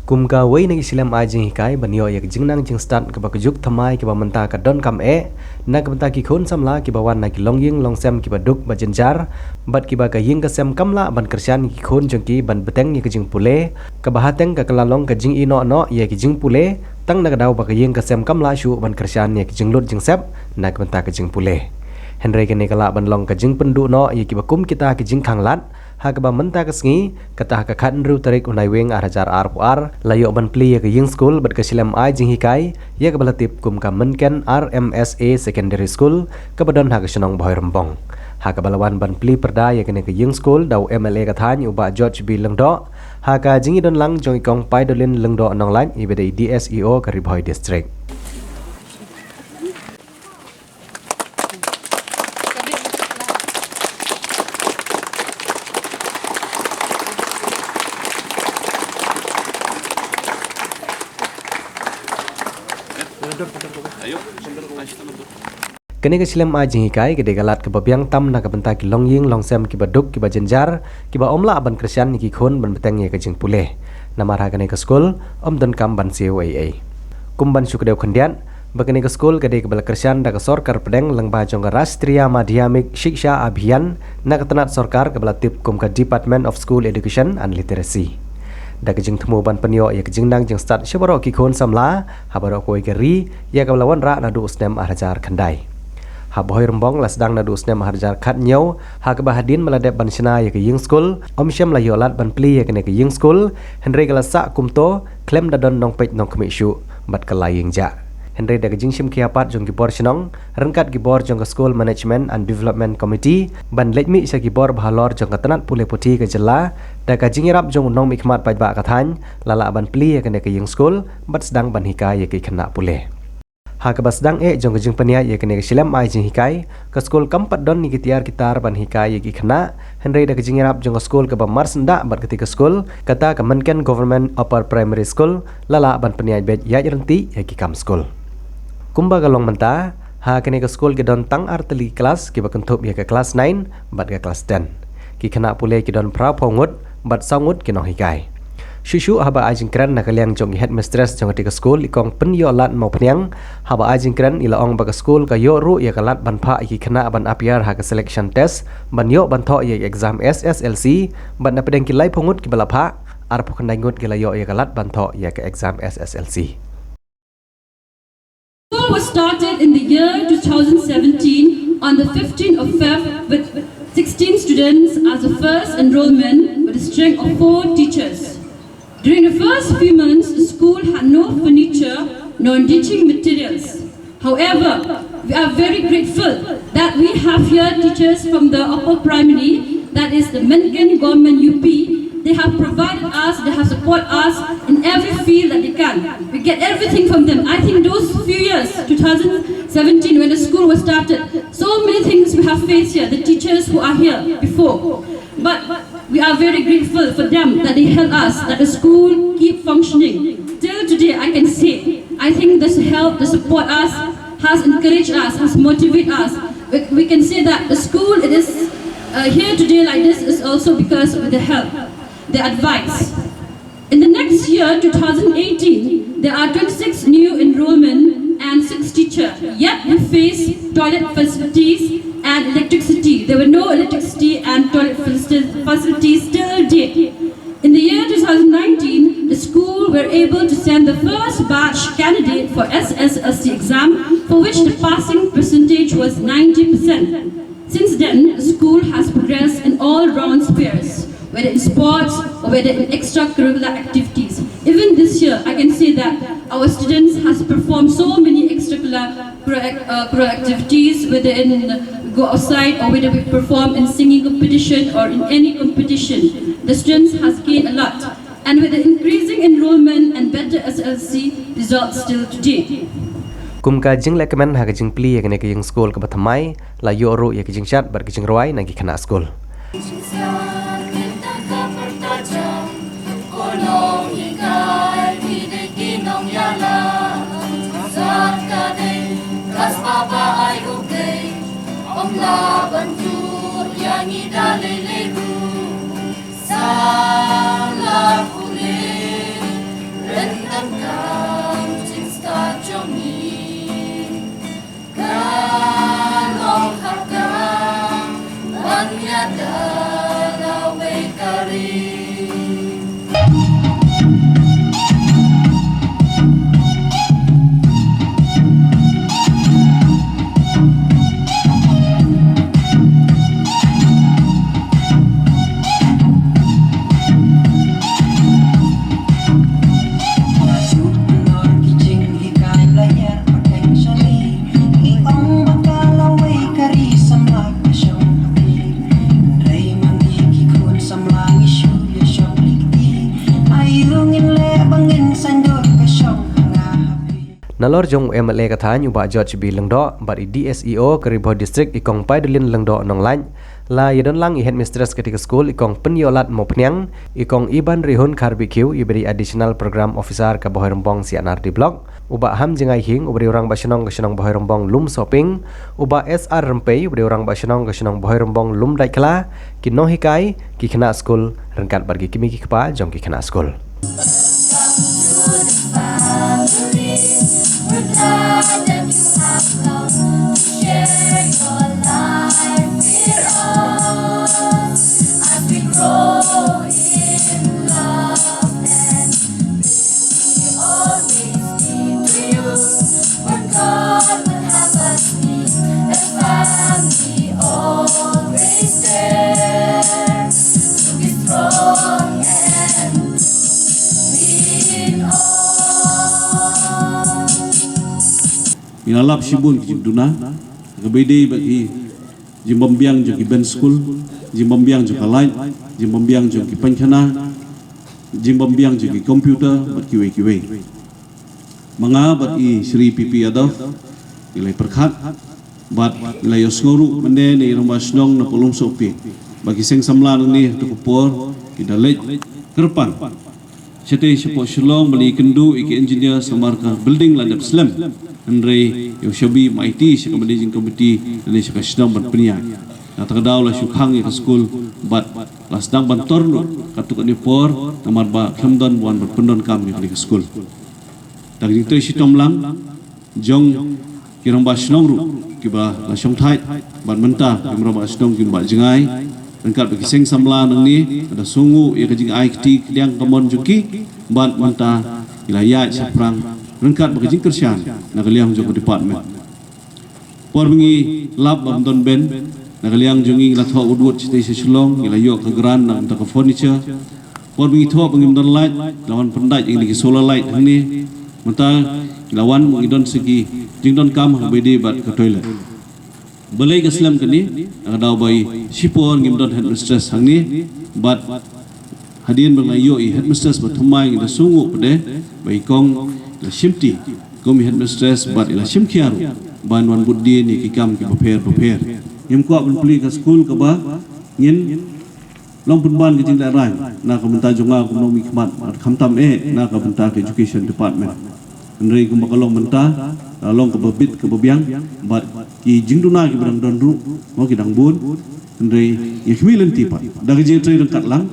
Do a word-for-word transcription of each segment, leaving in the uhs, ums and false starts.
Kum kawei na ki shlem ai jinghikai ban ïoh ïa ka jingnang jingstad kaba ka juk thymmai kaba mynta ka donkam eh na ka bynta ki khun samla kiba wan na ki longïing longsem kiba duk ba jynjar bad kiba ka ïing ka sem kam lah ban kyrshan ïa ki khun jong ki ban bteng ïa ka jingpule, kaba hateng ka kylla long ka jingïehnoh noh ïa ki jingpule tang na ka daw ba ka ïing ka sem kam lah shuh ban kyrshan ïa ki jinglut jingsep na ka bynta ka jingpule. Hynrei kane ka lah ban long ka jingpynduh noh ïa kiba kum kita ki jingkhang lad, ha kaba mynta ka sngi, kata ha ka khathynriew tarik u Naiwieng ar hajar arphew ar, la ïoh ban plie ïa ka ïing skul bad ka shlem ai jinghikai ïa kaba la tip kum ka Mynken R M S A Secondary School kaba don ha ka shnong Bhoirymbong. Ha kaba la wan ban plie pyrda ïa kane ka ïing skul da u M L A ka thaiñ u Bah George B Lyngdoh, ha ka jingïadon lang jong i Kong Paidolin Lyngdoh Nonglait iba dei D S E O ka Ri Bhoi District. Kane ka shlem ai jinghikai ka dei ka lad kaba biang tam na ka bynta ki longïing longsem kiba duk kiba jynjar kiba ym lah ban kyrshan ïa ki khun ban bteng ïa ka jingpule. Namar ha kane ka skul ym donkam ban siew ei ei. Kum ban shu kdew khyndiat ba kane ka skul ka dei kaba la kyrshan da ka sorkar pdeng lyngba jong ka Rashtriya Madhyamik Shiksha Abhiyan na ka tnat sorkar kaba la tip kum ka Department of School Education and Literacy. Da ka jingthmu ban pynïoh ïa ka jingnang jingstad sha baroh ki khun samla ha baroh kawei ka ri ïa kaba la wanrah naduh u snem ar hajar khyndai. Ha Bhoirymbong la sdang naduh u snem ar hajar khathynñiew ha kaba hadien ba la dep ban shna ïa ka ïing skul ym shym la ïoh lad ban plie ïa kane ka ïing skul, hynrei ka la sah kumto khlem da don nongpeit nongkhmih shuh bad ka la ïeng jah. Hynrei da ka jingshim khia pat jong ki bor shnong ryngkat ki bor jong ka School Management and Development Committee ban leit mih sha ki bor bahalor jong ka tnat pule puthi ka jylla, da ka jingïarap jong u nongmihkhmat paidbah ka thaiñ la lah ban plie ïa kane ka ïing skul bad sdang ban hikai ïa ki khynnah pule. Ha kaba sdang eh jong ka jingpynïaid ïa kane ka shlem ai jinghikai, ka skul kam pat don ïa ki tiar ki tar ban hikai ïa ki khynnah, hynrei da ka jingïarap jong ka skul kaba marsyndah bad katei ka skul, kata ka Mynken Government Upper Primary School, la lah ban pynïaid beit ïaid ryntih ïa ki kam skul. Kumba ka long mynta, ha kane ka skul ki don tang ar tylli ki klas kiba kynthup ïa ka klas nine bad ka klas ten. Ki khynnah pule ki don phra phew ngut bad saw ngut ki nonghikai. Shuh shuh haba ai jingkren na ka liang jong i headmistress jong katei ka skul, i Kong Pynïohlad Mawphniang, haba ai jingkren i la ong ba ka skul ka ïoh ruh ïa ka lad ban phah ïa ki khynnah ban ap ïar ha ka selection test ban ïoh ban thoh ïa ka exam S S L C, bad na pdeng ki laiphew ngut kiba la phah, arphew khyndai ngut ki la ïoh ïa ka lad ban thoh ïa ka exam S S L C. School was started in the year two thousand seventeen on the fifteenth of Feb with sixteen students as the first enrollment with a strength of four teachers. During the first few months, the school had no furniture nor teaching materials. However, we are very grateful that we have here teachers from the upper primary, that is the Mynken Government U P. They have provided us, they have supported us in every field that they can. We get everything from them. I think those few years, two thousand seventeen, when the school was started, so many things we have faced here, the teachers who are here before. But we are very grateful for them that they help us, that the school keep functioning. Till today, I can say, I think this help, the support us, has encouraged us, has motivated us. We, we can say that the school, it is uh, here today like this is also because of the help, the advice. In the next year, two thousand eighteen, there are twenty-six new enrollment and six teacher. Yet we face toilet facilities and electricity. There were no electricity and toilet facil-, facilities till date. In the year two thousand nineteen, the school were able to send the first batch candidate for S S L C exam, for which the passing percentage was ninety percent. Since then, the school has progressed in all round spheres, whether in sports or whether in extracurricular activities. Even this year, I can say that our students has performed so many extracurricular pro-, uh, pro activities, whether in go outside or whether we perform in singing competition or in any competition. The students has gained a lot. And with the increasing enrollment and better S S L C results till today. Kum ka jinglehkmen ha ka jingplie ïa kane ka ïing skul kaba thymmai, la ïoh ruh ïa ka jingshad bad ka jingrwai na ki khynnah skul. Nalor jong u M L A ka thaiñ u Bah George B Lyngdoh bad i D S E O ka Ri Bhoi District i Kong Paidolin Lyngdoh Nonglait, la ïadon lang i headmistress katei ka skul i Kong Pynïohlad Mawphniang, i Kong Iban Rihun Kharbihkhiew, i ba dei additional program officer ka Bhoirymbong C and R D block, u Bah Hamjngai Hieng u ba dei u rangbah shnong ka shnong Bhoirymbong Lumsohping, u Bah S R Rympei u ba dei u rangbah shnong ka shnong Bhoirymbong Lumdaitkhla, ki nonghikai, ki khynnah skul ryngkat bad ki kmie ki kpa jong ki khynnah skul. Ngi la lap shibun ki jingduna, kaba ïadei bad ki jingbym biang jong ki bench school, jingbym biang jong ka light, jingbym biang jong ki painkhana, jingbym biang jong ki computer bad kiwei kiwei. Ma nga bad i Shri P P Yadav ngi la ïa pyrkhat bad ngi la ïohsngew ruh mynne na i rangbah shnong na Lumsohping ba ki seng samla nangne ha kata ka por ki da leit kyrpang shatei shapoh Shillong ba la ïakynduh ïa ki engineer namar ka building la dep slem. Hynrei ïa u shabi ma iti sha ka managing committee lane sha ka shnong ban pynïaid. Na kata ka daw la shu khang ïa ka skul bad la sdang ban tor lut katto katne por namar ba khlem don ba wan ban pyndonkam ïa kane ka skul. Da ka jingtrei shitom lang jong ki rangbah shnong ruh kiba la shongthait bad mynta ki rangbah shnong kiba jngai ryngkat bad ki seng samla nangne ka da sngewnguh ïa ka jingai kti kdiang kamon jong ki bad mynta ki la ïaid shaphrang ryngkat bad ka jingkyrshan na ka liang jong ka department. Por ba ngi lap bym don bench na ka liang jong ngi, ngi la thoh wut wut shatei sha Shillong, ngi la ïoh ka grant na ka bynta ka furniture. Por ba ngi thoh ba ngim don light, la wan pyndait ïa ngi ki solar light hangne. Mynta ngi la wan ba ngi don sa ki jingdonkam ha kaba ïadei bad ka toilet. Balei ka slem kane? Na ka daw ba i shipor ngim don headmistress hangne bad hadien ba nga ïoh i headmistress ba thymmai, ngi da sngewnguh pat de ba i kong i la shimti kum i headmistress bad i la shim khia ruh ban wan bud dien ïa ki kam kiba pher bapher. Ngim kwah ban plie ka skul kaba ngin long pynban ka jinglehrain na ka bynta jong nga kum u nongmihkhmat bad khamtam eh na ka bynta ka education department. Hynrei kumba ka long mynta ka long kaba bit kaba biang bad ki jingduna kiba dang don ruh mo ki dang bun. Hynrei ngi khmih lynti pat da ka jingtrei ryngkat lang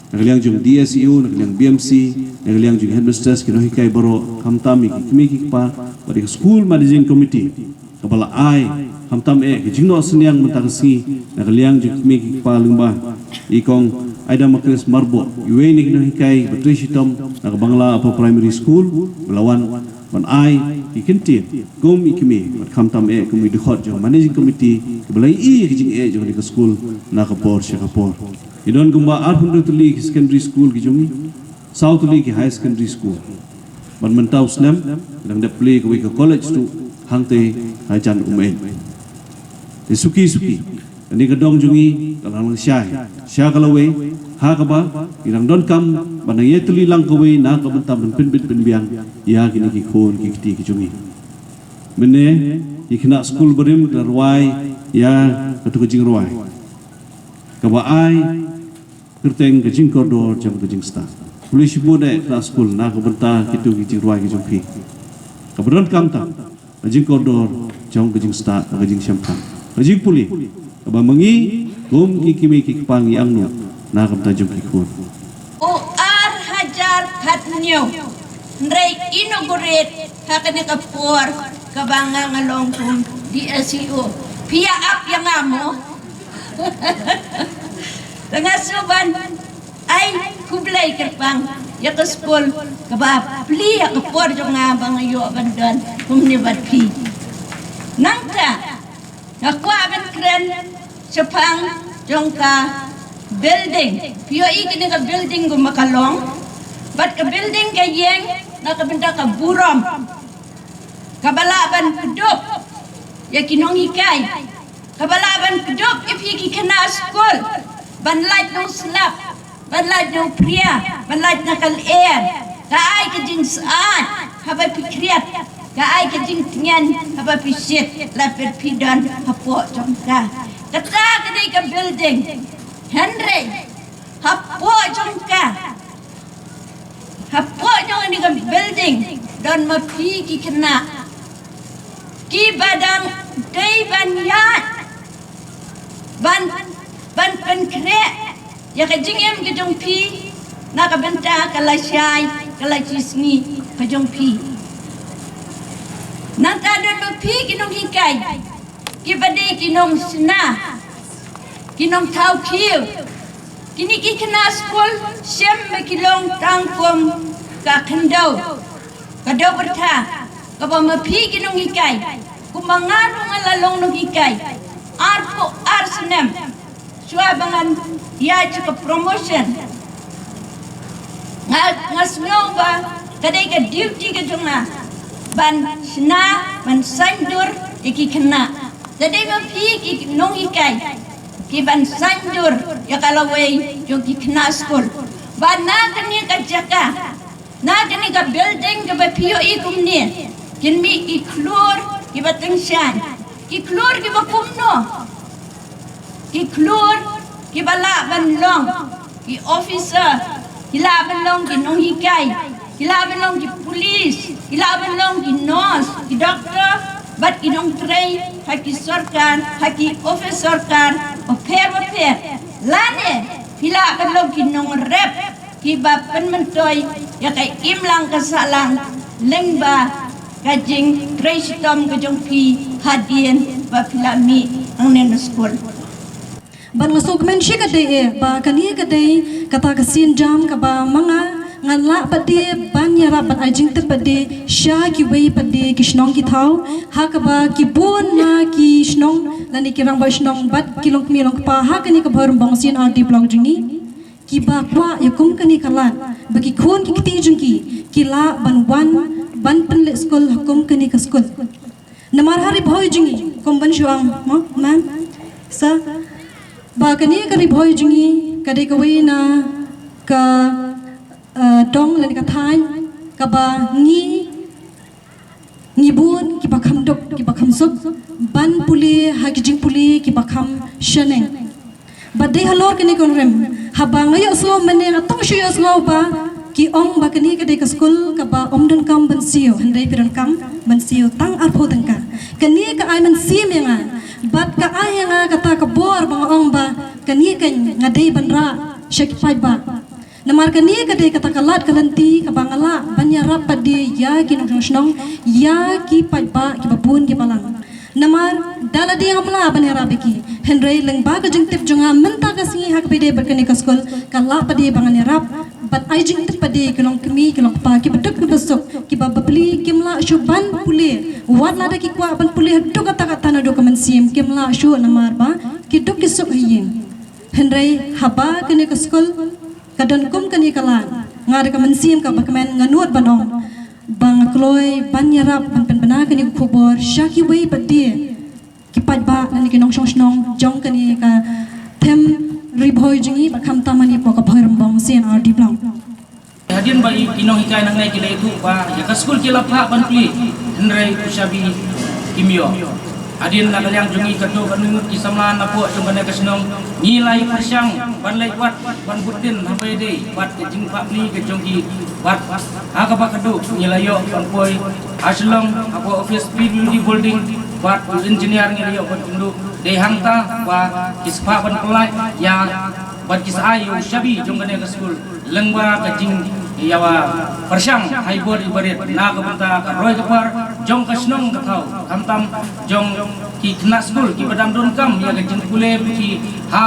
na ka liang jong D S E O, na ka liang B M C, na ka liang jong headmistress, ki nonghikai baroh, khamtam ïa ki kmie ki kpa bad ïa ka school managing committee kaba la ai khamtam eh ki jingnoh synñiang mynta ka sngi na ka liang jong ki kmie ki kpa lyngba i kong Aida Makris Marboh, iwei na ki nonghikai ba trei shitom na ka Bangla Upper Primary School, ba la wan ban ai ki kyntien kum i kmie bad khamtam eh kum i dkhot jong managing committee kiba la ïohi ïa ki jingeh jong kane ka school na ka por sha ka por. Ngi don kumba arphew hynriew tylli ki secondary school ki jong ngi, saw tylli ki higher secondary school. Bad mynta u snem ngi dang dep plie kawei ka college ruh hangtei hajan Umeiñ. Te suki suki kane ka dong jong ngi ka la nang shai sha ka lawei, ha kaba ngi dang donkam ban nang ïatylli lang kawei na ka bynta ban pynbit pynbiang ïa kine ki khun ki kti ki jong ngi. Mynne ki khynnah skul barim ki la rwai ïa katu ka jingrwai kaba ai kyrteng ka jingkordor jong ka jingstad. Khublei shibun eh khynnah skul na ka bynta kitu ki jingrwai ki jong phi. Kaba donkam tang ka jingkordor jong ka jingstad, ka jingshemphang, ka jingpule kaba ma ngi kum ki kmie ki kpa ngi angnud na ka bynta jong ki khun. U ar hajar khathynñiew hynrei inaugurate ha kane ka por kaba nga nga long kum D S E O. Phi ïa ap ïa nga mo? Te nga shu ban Ai khublei kyrpang ïa ka skul kaba plie ïa ka por jong nga ba nga ïoh ban don kumne bad phi. Nangta nga kwah ban kren shaphang jong ka building. Phi ïohi kane ka building kumba ka long, bad ka building ka ïeng na ka bynta ka burom kaba lah ban pyndup ïa ki nonghikai, kaba lah ban pyndup ïa phi ki khynnah skul ban lait nongslap, ban lait nongphria, ban lait na ka lyer. Ka ai ka jingsyaid haba phi khriat, ka ai ka jingtngen haba phi shit, la phi don hapoh jong ka. Kata ka dei ka building. Hynrei hapoh jong ka, hapoh jong kane ka building don ma phi ki khynnah kiba dang dei ban ïaid, ban, ban pynkhreh ïa ka jingim ka jong phi na ka bynta ka lashai ka lashisngi ka jong phi. Nangta don ma phi ki nonghikai kiba dei ki nongshna, ki nongthaw khiew. Kine ki khynnah skul shem ba ki long tang kum ka khyndew, ka dew byrtha, kaba ma phi ki nonghikai, kumba nga ruh nga la long nonghikai arphew ar snem shuwa ba ngan ïaid sha ka promotion. Nga, nga sngew ba ka dei ka duty ka jong nga ban shna, ban saiñdur ïa ki khynnah. Ka dei ma phi ki nonghikai kiban saiñdur ïa ka lawei jong ki khynnah skul. Ba na kane ka jaka, na kane ka building kaba phi ïohi kumne, kin mih ki khlur kiba tyngshaiñ, ki khlur kiba kumno, ki khlur kiba lah ban long ki officer, ki lah ban long ki nonghikai, ki lah ban long ki police, ki lah ban long ki nurse, ki doctor, bad ki nongtrei ha ki sorkar, ha ki office sorkar bapher bapher. Lane ki lah ban long ki nongrep kiba pynmyntoi ïa ka imlang ka sahlang lyngba ka jingtrei shitom ka jong phi hadien ba phi la mih hangne na skul. Bad nga sngewkmen shi katdei eh ba kane ka dei kata ka sienjam kaba ma nga ngan lah pat de ban ïarap ban ai jingtip pat de sha kiwei pat de ki shnong ki thaw, ha kaba ki bun na ki shnong lane ki rangbah shnong bad ki longkmie longkpa ha kane ka Bhoirymbong C and RD Block jong ngi kiba kwah ïa kum kane ka lad ba ki khun ki kti jong ki ki lah ban wan ban pynleit skul ha kum kane ka skul. Namar ha Ri Bhoi jong ngi, kum ban shu ong mo, ma'am, sir, ba kane ka Ri Bhoi jong ngi ka dei kawei na ka, eh, dong lane ka thaiñ kaba ngi, ngi bun kiba kham duk kiba kham suk ban pule ha ki jingpule kiba kham shaneng. Bad dei halor kane ka nongrim, haba nga ïohsngew mynne nga tang shu ïohsngew ba ki ong ba kane ka dei ka skul kaba ym donkam ban siew, hynrei phi donkam ban siew tang arphew tyngka. Kane ka ai mynsiem ïa nga bad ka ai ïa nga kata ka bor ba nga ong ba kane ka nga dei ban rah sha ki paidbah. Namar kane ka dei kata ka lad ka lynti kaba nga lah ban ïarap pat de ïa ki nongshong shnong, ïa ki paidbah kiba bun kiba lang. Namar da lade ngam lah ban ïarap ïa ki, hynrei lyngba ka jingtip jong nga mynta ka sngi ha kaba ïadei bad kane ka skul, ka lah pat de ba ngan ïarap bad ai jingtip pat de ki longkmie ki longkpa kiba duk kiba suk, kiba bapli kim lah shuh ban pule. Wat lada ki kwah ban pule haduh katta katta naduh ka mynsiem kim lah shuh namar ba ki duk ki suk ha ïing. Hynrei haba kane ka skul ka don kum kane ka lad, nga da ka mynsiem kaba kmen nga nud ban ong ba nga kloi ban ïarap ban pynbna kane ka khubor sha kiwei pat de ki paidbah lane ki nongshong shnong jong kane ka them Ri Bhoi jong ngi bad khamtam hangne hapoh ka Bhoirymbong C and RD Block. Hadien ba i, ki nonghikai nangne ki la ïathuh ba ïa ka skul ki la phah ban plie, hynrei u shabi kim ïoh. Hadien na ka liang jong ngi katto katne ngut ki samla napoh jong kane ka shnong ngi la ïa pyrshang ban leit wad ban bud dien haba ïadei bad ka jingphah plie ka jong ki bad ha kaba khatduh ngi la ïoh ban poi ha Shillong hapoh office P W D building bad u engineer ngi la ïoh ban kynduh. Dei hangta ba ki sa phah ban pynlait ïa bad ki sa ai ïa u shabi jong kane ka skul. Lyngba ka jingïawa pyrshang ha i bor i barit na ka bynta ka roi ka par jong ka shnong ka thaw, khamtam jong ki khynnah skul kiba dang donkam ïa ka jingpule puthi ha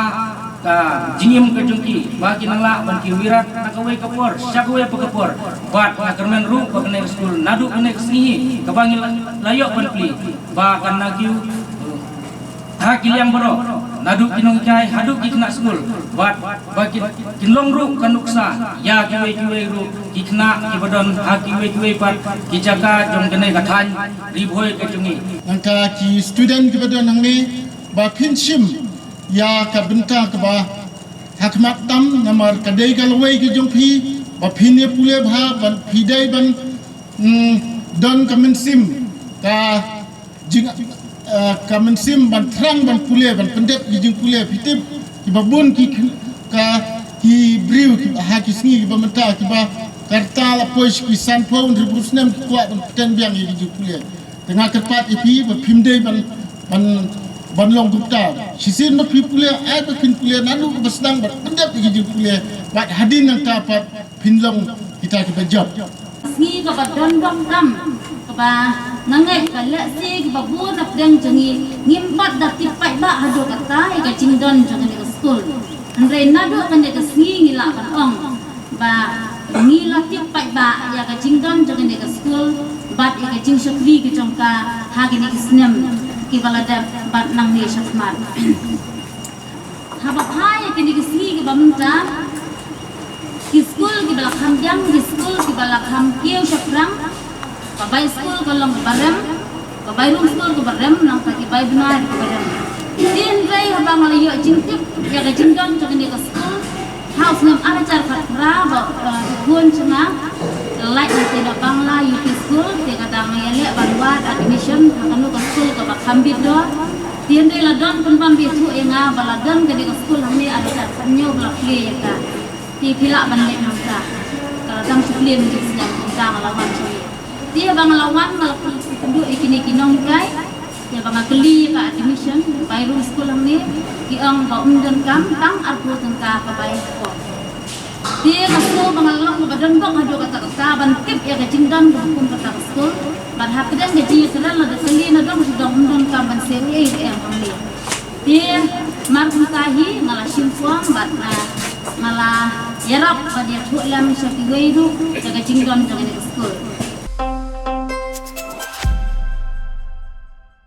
ka jingim ka jong ki, ba ki nang lah ban ki wirat na kawei ka por sha kawei pa ka por. Bad nga kyrmen ruh ba kane ka skul naduh kane ka sngi kaba ngi la ïoh ban plie, ba kan na ki ha ki liang baroh, naduh ki nonghikai haduh ki khynnah skul, bad ba kin long ruh ka nuksa ïa kiwei kiwei ruh ki khynnah kiba don ha kiwei kiwei pat ki jaka jong kane ka thaiñ Ri Bhoi ka jong ngi. Nangta ki student kiba don hangne, ba phin shim ïa ka bynta kaba ha khmat tam, namar ka dei ka lawei ka jong phi ba phin ïa pule bha, ban phi dei ban, mm, don ka mynsiem ka jing, eh, ka mynsiem ban thrang ban pule, ban pyndep ki jingpule. Phi tip kiba bun ki kh- ka ki briew ki ha ki sngi kiba mynta kiba karta la poi ki san phew hynriew snem ki kwah ban pynten biang ïa ki jingpule. Te nga kyrpad ïa phi ba phim dei ban ban ban long gupta. Shisien ba phi pule, ai ba phin pule naduh ba sdang ban pyndep ïa ki jingpule. Bad hadien nangta pat phin long kita kiba jop. Sngi kaba don bok tam, kaba nga ngeit ba lehse kiba bun na pdeng jong ngi ngim pat da tip paidbah haduh katta ïa ka jingdon jong kane ka skul. Hynrei naduh kane ka sngi ngi lah ban ong ba ngi la tip paidbah ïa ka jingdon jong kane ka skul bad ïa ka jingshakri ka jong ka ha kine ki snem kiba la dep bad nangne shakhmat. Haba phai ïa kine ki sngi kiba mynta, ki skul kiba la kham biang, ki skul kiba la kham kiew shaphrang, ka bai skul ka long kaba rem, ka bai rung skul kaba rem, nangta ki bai bnai kaba rem. Hynrei haba nga la ïoh jingtip ïa ka jingdon jong kane ka skul ha u snem ar hajar khatphra, ba, eh, u khun jong nga la lait na Bangla U P School, te ka dang ïaleh ban wad admission ha kano ka skul kaba kham bit dor. Te hynrei la don pynban ba ïathuh ïa nga ba la don kane ka skul hangne ar hajar khathynñiew ba la plie ïa ka. Te phi lah ban leit hangta. Ka la dang shu plie mynta ka snem, kumta nga la wan sha ngi. Te haba nga la wan nga la kynduh ïa kine ki nonghikai. Te haba nga kylli ïa ka admission, bai rung skul hangne, ki ong ba ym donkam, tang arphew tyngka ka bai hapoh. Te nga sngew ba nga long kaba don bok haduh katta katta ban tip ïa ka jingdon kaba kum kata ka skul. Bad hapdeng ka jingïakren lada kylli na dong sha dong, ym donkam ban siew ei ei ka em hangne. Te mar kumta hi nga la shim form bad nga, nga la ïarap ban ïathuh lem sha kiwei ruh ïa ka jingdon jong kane ka skul.